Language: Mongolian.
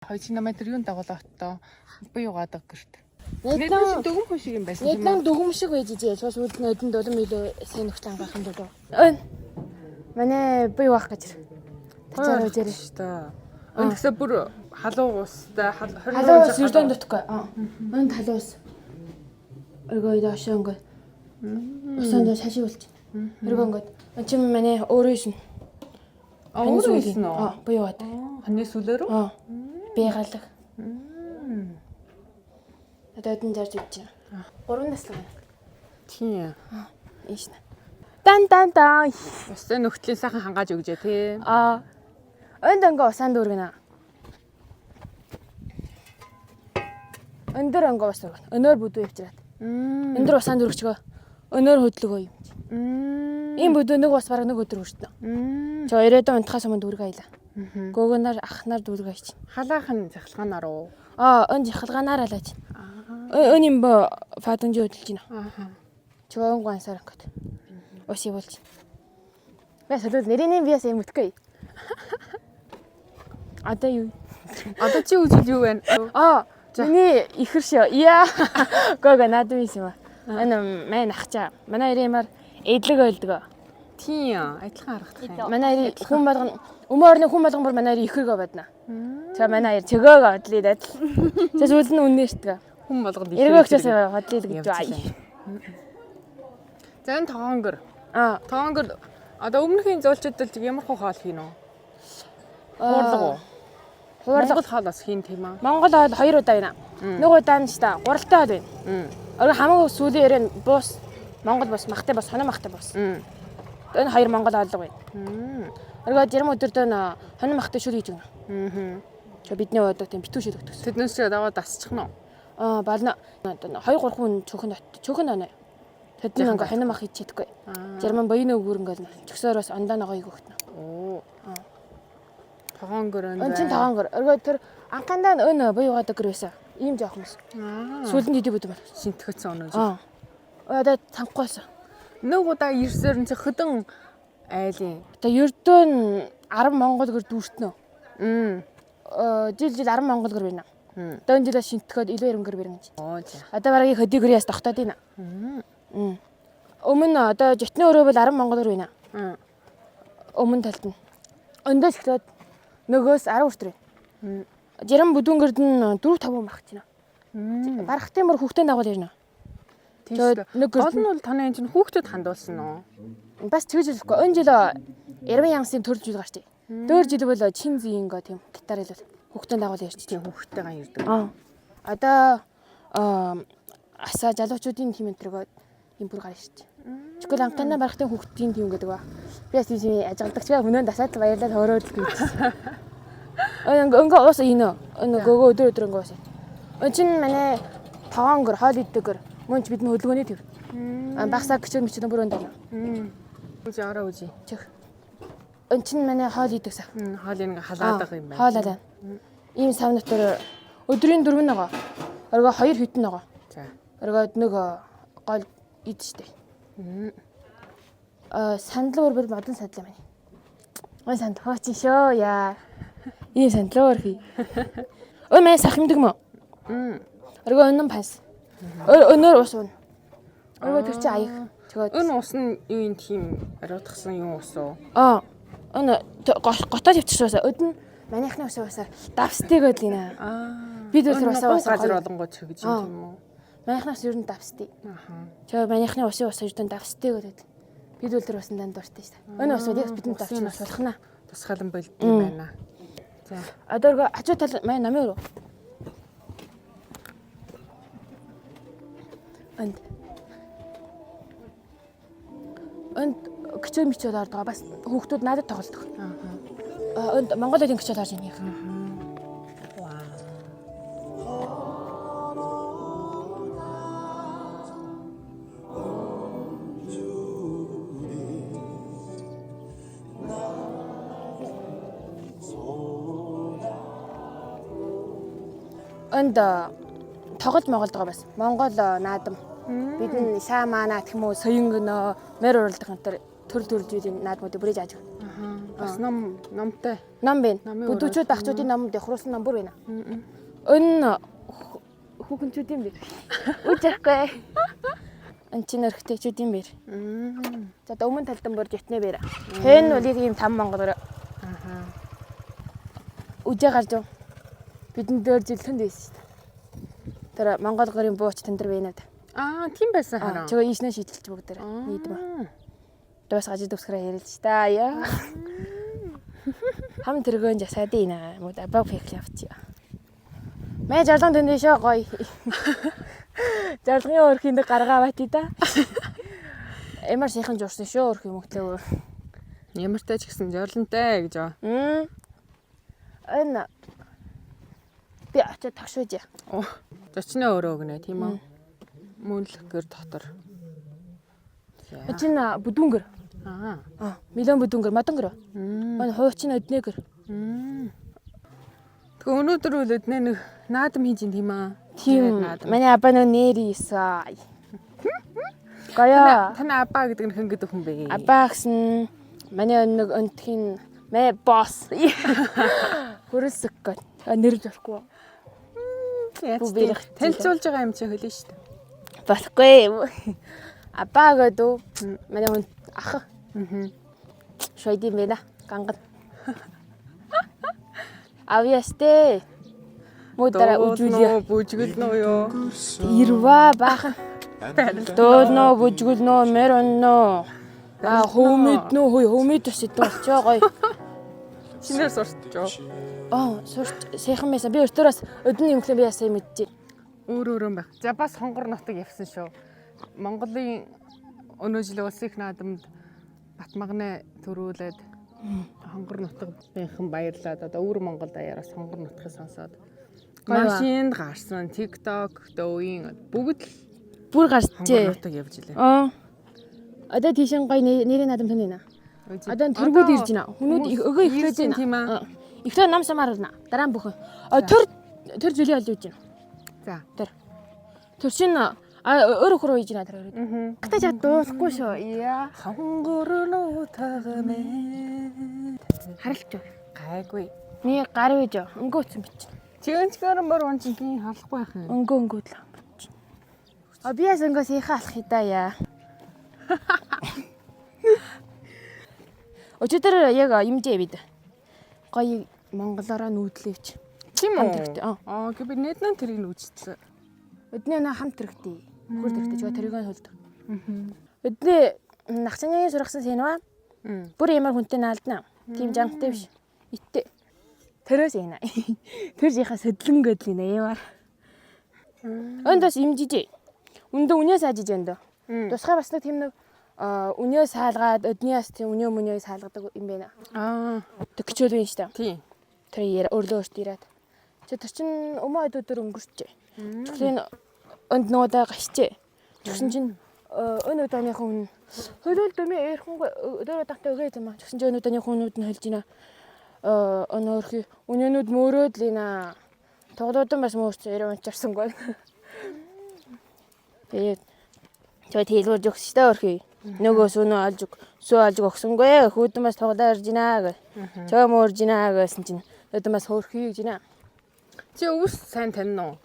Хоёр чи намайг тэр юун дагуулаа оттоо. Буй угаадаг гэрт. Нэдэн Нэдлэн дүгэн хүн шиг юм байсан тийм нэдлэн үү? дүгм шиг байж ижээ. Сүүл сүүлд нь өдөн дулам илүү сайн нөхцөл ангаах юм болов. Өн. Манай буй угаах гэж. Тачаар үжээрэй. шүү дээ. Өн тэгсээ бүр халуун устай 20 Халуун ус ердөөн дутгүй. Өнд халуун ус. Өргөө доош өнгө. Усан доо шашиг болч. Өргөө өнгөд. Өн чи манай өөрөө шин. Өөрөө хийсэн үү? Аа, буй угаадаг. Хоньны сүлээр үү? Аа. Би галах. Одоо өдөн зарж үдэж байна. 3 наслаг байна. Тийм. Ийш нэ. Дан дан дан. Усын нөхцөлийн сайхан хангааж өгжээ тий. Аа. Өнд өнгө усаан дүүргэнэ. Өндөр өнгө ус дүүргэнэ. Өнөөр бүдүү явчраад. Өндөр усаан дүүргчгөө. Өнөөр хөдлөгөө юм. Ийм бүдүү нэг ус бараг нэг өдөр хүртэнэ. Чо ирээдүйн унтахаас өмнө дүүрэг аялаа. Гөөгөнөр ахнаар дүүрэг аяч. Халаахан цахилгаанаар уу? Аа, өнд яхалгаанаар алаач. Өн юм бо фаданж хөдөлж байна. Аа. Чо өн гансаар өнгөт. Ус явуулж. Би солиул нэрийн би бас юм үтгэе. Одоо юу? Одоо чи үзэл юу вэ? Аа, миний ихэр шөө. Яа. Гого надад юм юм. Энэ мэн ахчаа. Манай ирэмээр эдлэг ойлдгоо. Тийм, адилхан харагдах юм. Манай ири хүн болгон өмнө орны хүн болгон бүр манай ири ихэргөө бодно. Тэгээ манай ир чөгөөгөө бодлоо дадал. Тэгээ сүүлд нь үнэн штэ. Хүн болгонд Эргөө өгчөөс бодлоо гэж бай. За энэ тогонгор. Аа, Тогонгор одоо өмнөхийн зөөлчөдөл ямар хуу хоол хийн үү? Хуурлага уу? хуурлага. Монгол хоол бас хийн тийм аа. Монгол хоол хоёр удаа байна. Нэг удаа нь штэ гуралтай хоол байна. Өргө хамгийн сүүлийн өрөө нь буус Монгол бус, махтай бус, хоноо махтай бус. Энэ хоёр Монгол хооллого байна. Өргөө 60 өдөртөө н хоноо махтай шүл хийж өгнө. Чо бидний удаа тийм битүү шил өгдөг. Тэднээс чи даваа дасчих нь уу? Аа болно. Одоо 2 3 хүн чөхөнд чөхөнд оноо. Тэд нь ингээ хоноо мах хийж чадахгүй. Жарман буян өгөр ингээл чөксөөр бас ондоо ногоог өгтнө. Оо. Тогонгор энэ. Өн чин тогонгор. Өргөө тэр анхандаа нь өн буй угаадаг гэр байсан. Ийм жоохон байсан. Сүүлд нь дидий бүдэн байна. Шинтгэцэн оноо. Аа. Одоо цанхгүйсэн. Нэг удаа ирсээр нь чи хөдөн айлын. Одоо ердөө нь 10 монгол гэр дүүртнө. Мм. Жил жил 10 монгол гэр байна. Одоо энэ жилээ шинтгэхэд илүү 90 гэр барина гэж. Оо за. Одоо бараг хөдий гэр яас тогтоод байна. Өмнө одоо жотны өрөө бол 10 монгол гэр байна. Өмнө талд нь. Өндөөс эхлээд нөгөөс 10 хүртэл байна. 60 бүдүүн гэрд нь 4 5 хүн барах гэж байна. Барахтын мөр хүүхдээ дагуул ирнэ. Тийм шүү. Нэг Гол нь бол таны энэ чинь хүүхдэд хандуулсан уу? Бас тэгж хэлэхгүй. Энэ жил Эрвин Янсын төрөл жил гарч. Дөөр жил бол чин зинго тийм гитар хэлвэл хүүхдээ дагуул ярьж Тийм хүүхдтэйгээ ирдэг. Аа. Одоо асаа залуучуудын тим энтрэгөө юм бүр гарна шүү дээ. Чүгэл анханаа барахтын хүүхдийн тим гэдэг ба. Би бас тийм ажигладагч га өнөө дасаад баярлаад хөөрөөд л гэж. Өнгө өнгө уус инөө. Өнгө гөөгөө өдөр өдөр өнгө уус. Өн чин манай тогоон гөр хоол иддэг гөр мөн ч бидний хөдөлгөөний төв. Багсаа гिचэн мичэн бүр өнд байна. Үзье ороо үзье. Чих. Өн чин манай хоол иддэг сав. Хоол ингэ халаадаг юм байна. Хоол алаа. Ийм сав дотор өдрийн 4 нөгөө. Өргөө 2 хүтэн нөгөө. За. Өргөөд нэг гол ид штэ. Аа сандал өөр бүр модон сандал юм байна. Ой сандал хооч шөө яа. Ийм сандал өөр хий. Ой мэн сах юмдаг мө. Өргөө өнөн пас. Өнөөр ус уун. Өргөө тэр чи аяг. Тэгээд Энэ ус нь юу юм тийм ариутгсан юм ус уу? Аа өн готоо тавьчихсан усаа. Өд нь манийхны усаа усаар давстыг байл гинэ. Аа. Бид бол тэр усаа усаа газар олонгоо чигж юм тийм үү? Манийхны ус ер нь давстыг. Аха. Тэгээ манийхны усын ус ер нь давстыг гэдэг. Бид бол тэр усан данд дуртай шүү дээ. Өнөө ус яг бидэнд Усын давчих ус. сулхна. Тусгаалan болд юм байна. За. Одоо өргөө хажуу тал манай намын өрөө. Энд. Энд гिचөө мичөөл ордог. Бас хүүхдүүд надад тоглодог. Аа. Энд Монгол хэлний гिचөөл орж ирнэ. Вау. Энд тоглолт Монголд байгаа бас. Монгол наадам. Бид нь шаамана гэх юм уу, соёнгөнөө, морь уралдах энэ төр төр төрөл зүйлийн наадмуудыг бүрээж ааж. Бас ном номтой. Ном байна. Номын Бүдүүчүүд багчуудын номд явахруулсан ном бүр байна. Өн хүүхэнчүүдийн бэр. Үж ярихгүй. Эн чинь өрхтэйчүүдийн бэр. За одоо өмнө талдан бүр житнэ бэр. Хэн бол ийм там монголоор. Аха. Үжээ гарч ив. Бидний дөр жилхэнд байсан шүү дээ. Тэр Монгол гэрийн бууч тэн дээр байна. Аа, тийм байсан хараа. Чөө ийшнээ шийдэлч бүгдээр нийтмэ. Дуус гажид төгсгөрөө ярилж та яа. Хам тэргэн жасаад ийна. Мод абаг фекл явчих. Мэ жарлан тэнд шөө гоё. Жарлгын өрхийн дэг гаргаа аваад тий та. Ямар сайхан жуурсан шүү өрх юм өглөө. Ямартай ч гэсэн зорлонтой гэж аа. Энэ би очиод тогшууж. Оо, зочны өрөө гинэ тийм үү? Мөнлөх гэр дотор. Чин бүдүүнгэр. Аа. Аа, милон бүдүүнгэр, модонгэр. Манай хуучин өднөгөр. Тэгээ өнөөдөр үл өднө нэг наадам хийж ин тийм аа. Тийм. Наадам. Манай аба нөө нэр исэн. Гоёо. Таны абаа гэдэг нь хэн гэдэг хүн бэ? Аба гэсэн манай нэг өнтхийн мэ босс. Хөрөлсөг гот. Нэрж болохгүй. Яаж Бүү тийм бэрэх танилцуулж байгаа юм чи хөлөө шүү дээ. Болохгүй. Аба гэдэг манай хүн ах. Аа. Шойд юм байна. Ганган. Авьяастэй. Муу дараа үжүүлье. Бүжгэлнө юу? Ирва баахан. Дуулноо, бүжгэлнөө, мэр онноо. Аа, хөөмөднөө, хөөе, хөөмөд бас идэв болчоо гоё. Шинээр сурч юу? Аа, сурч сайхан байсан. Би өөртөө бас өдөн юм хлээ би ясаа мэдчихэ. Өөр өөр юм байх. За бас хонгор нутаг явсан шүү. Монголын өнөө жилийн улсын их наадамд Батмагнаа төрүүлээд хонгор нутаг бинхэн баярлаад одоо өвөр Монгол даяар бас хонгор нутгийг сонсоод Гоё ба. машинд гарсан TikTok, Douyin бүгд л Бүр хонгор гарчээ. нутаг явж илээ. Аа. Одоо тийшин гоё нэрийн наадам тань байна. Одоо тэргүүд ирж байна. Хүмүүд өгөө эхлээд байна. Тийм ээ. Аа. Эхлээд нам самар байна. Дараа нь бүхэн. А төр төр зүйлээ олж үйж байна. За. Тэр. Тэр чинь а өөр хөр үйж байна тэр өөр. Аа. Гэтэ чад дуулахгүй шүү. Яа. Хонгор нутаг мэн. Харалч. Гайгүй. Миний гар үйж. Өнгөө өцөн бич. Чигэнчгэр мөр он чинь хин халахгүй байх юм. Өнгөө өнгөө л бич. А би яс өнгөө сийнхаа алах хидаа яа. Өчигдөр яг юмжээ бид. Гоё монголоороо нүүдлээч. Тийм Хамт хэрэгтэй, үү? аа. Аа, гэ би нэднэн тэрийг нь үзчихсэн. Өдний нөө хамт хэрэгтэй. Хөр хэрэгтэй ч тэрийг нь хөлдөг. Өдний нагцны сургасан сэнва бүр ямар хүнтэй наалдна. Тийм жантай биш. Иттэй. Тэрөөс ийна. Тэр жийнхаа сөдлөн гэдэл нэ ямар. Өнд бас имжижээ. Өндөө үнээ саажиж өндөө. Тусгай бас нэг тийм нэг үнээ саалгаад өдний бас тийм үнээ мөнөө саалгадаг юм байна. Аа, Тэг гिचүүл юм шүү дээ. тийм. Тэр яриа өрлөө өөрт ирээд. Чи тэр чин өмөө хэд өдөр өнгөрчээ. Тэгсэн өнд нуудаа гашчээ. Тэгсэн чин өн удааныхан хүн хөлөөл дөмөө ярихангүй өдөр удаантай өгөө юм аа. Тэгсэн чин өн удааныхан хүнүүд нь хөлж гинэ. Өнөөрхи өнөөнүүд мөрөөд л гинэ. Тоглоудон бас мөрч ярив унчарсангүй. Тэгээд чой хэлгүүр өгс штэ өрхи. Нөгөө сөнөө олж сүү олж өгсөнгүй. Хүүдэн бас тоглоо ирж гинэ гэ. Чой мөрж гинэ гэсэн чинь өдөн бас хөөрхий гэж гинэ. Чи өвс сайн танина уу?